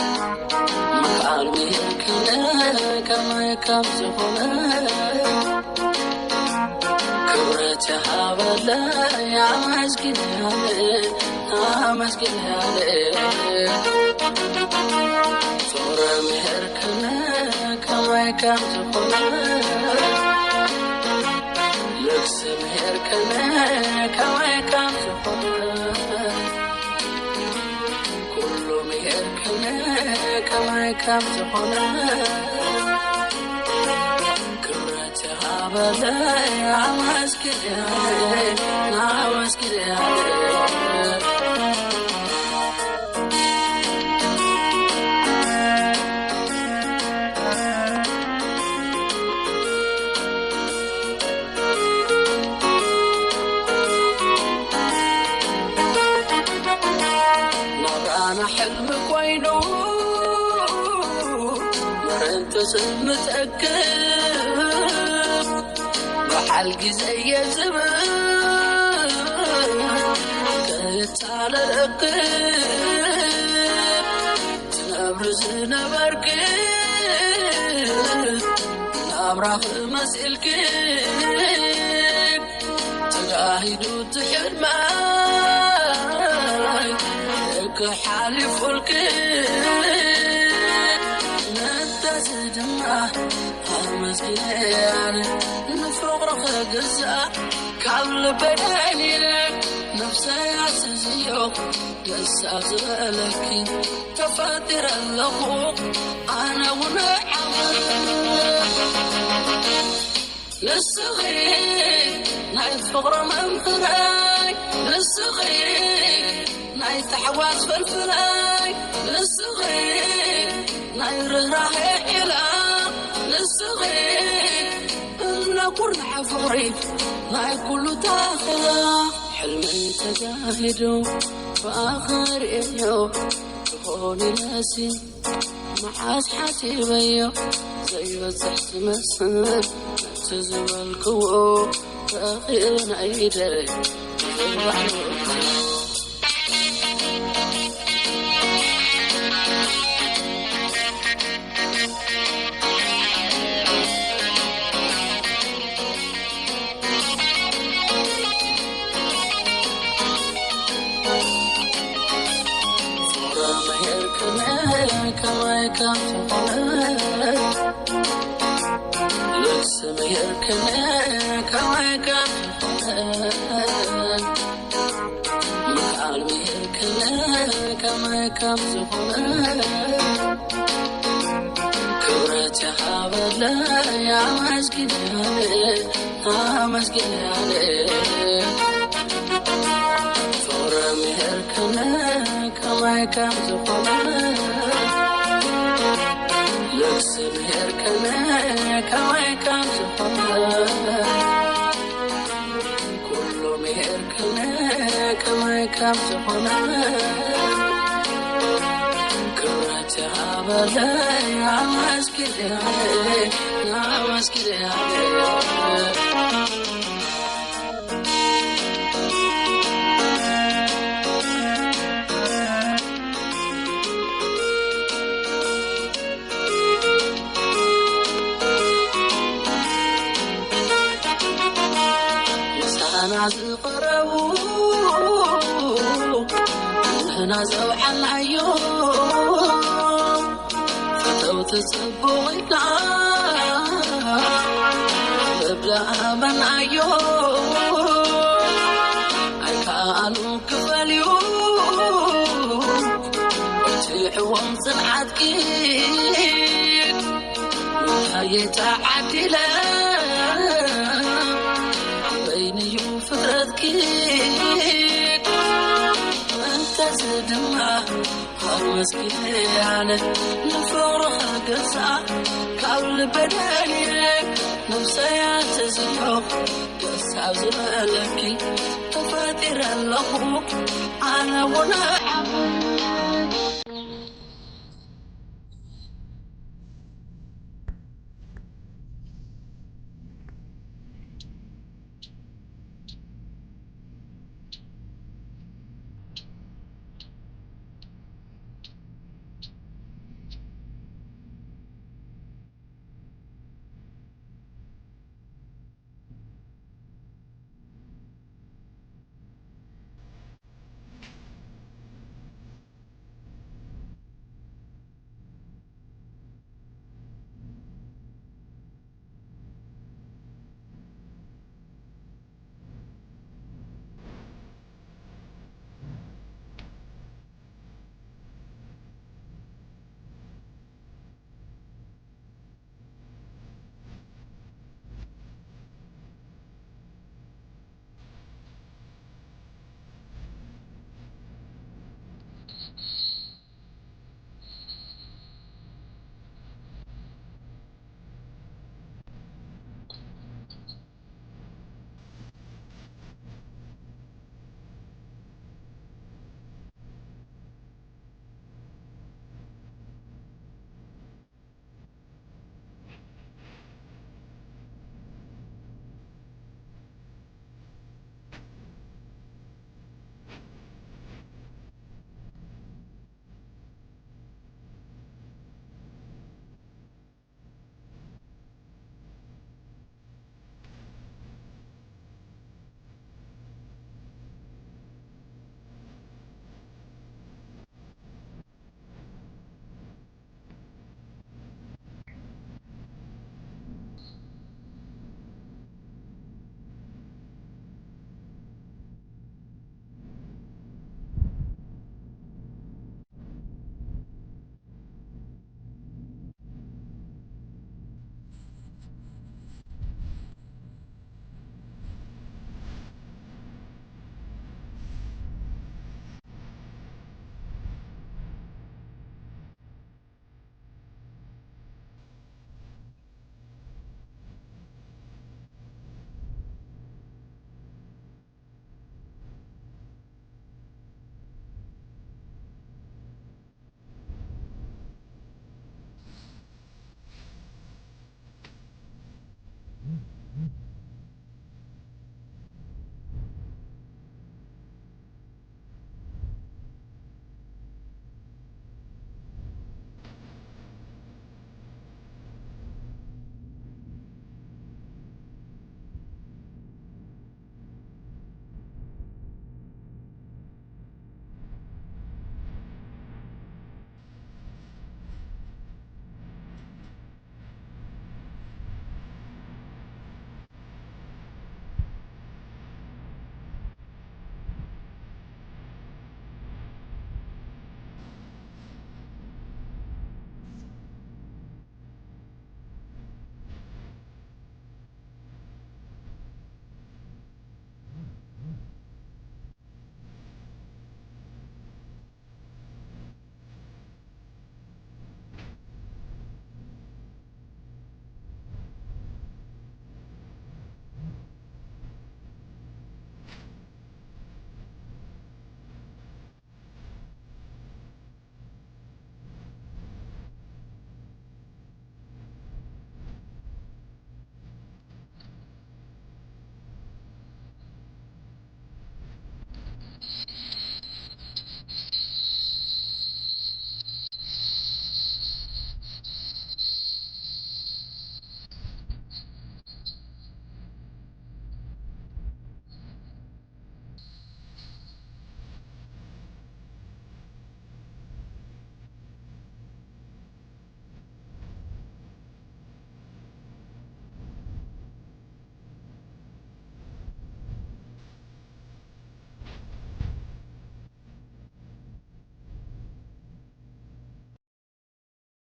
ምክኣል ምሄር ክብለ ከማይ ካብ ዝኾነ ክብረት ይሃበለይ ኣመስግንያለ ኣመስግንያለ ፍቕረ ምሄር ክብለ ከማይ ካብ ዝኾነ ልግሲ ምሄር ክብለ ከማይ ካብ ዝኾነ ኩሉ ምሄር ክብለ ከማይ ካብ ዝኾነ ክብረት ይሃበለይ ኣመስግንያለ ኣመስግንያለ ናብራና ሕልሚ ኮይኑ መረንተ ስምጠክብ በሓል ግዜ እየ ዝብል ከይታለለክብ ትነብሪ ዝነበርክ ናብራኽ መሲልክ ተጋሂዱ ትሕልመይ ክሓሊፉልክ ነተዚ ድማ ኣመስግነያን ንፍቕርኺ ግዛእ ካብ ልበይ ደይንየ ነፍሰይ ኣስዝዮ ደስ ኣብ ዝበለኪ ተፈጢረ ኣለኹ ኣነ እውን ንስኺ ናይ ፍቕሪ መምህረይ ንስኺ ናይ ታሕጓስ ፍልፍለይ ንስኺ ናይ ርህራሄ ዒላ ንስኺ እምነ ኩርናዕ ፍቕሪ ናይ ኩሉ ታኽላ ሕልመይ ተጋሂዱ ብኣኸርእዮ ዝኾን ኢለሲ መዓስ ሓሲበዮ ዘይበጽሕ ዝመስል ነቲ ዝበልክዎ ረኺበ ናይ ኢደይ ምክኣል ምሄር ክብለ ከመይ ከም ዝኾነ ክብረት ይሃበለይ ኣመስግንያለ ኣመስግንያለ ፍቕሪ ምሄር ክብለ ከመይ ከም ዝኾነ ልግሲ ምሄር ክብለ ከመይ ከም ዝኾነ ኩሉ ምሄር ክብለ ከመይ ከም ዝኾነ ክብረት ይሃበለይ ኣመስግንያለ ኣመስግንያለ ምሳና ዝቐረቡ ንሕና ዘውዓልናዮ ፈተውቲ ጽቡቕ ኢልና መብልኣ በልዓዮ ኣይከኣሉ ክፈልዩ ወቲሕዎም ጽንዓትኪ ተዓዲለ በይንዩ ፍጥረትኪ እንተዚ ድማ ኣመስኪነ ኣነ ንፍቕሪ ክገዛ ካብ ልበ ደሊለ ነብሰያ ተዝዮ ደስ ኣብ ዝበለኪ ተፈጢረ ኣለኹ ኣነ ውነ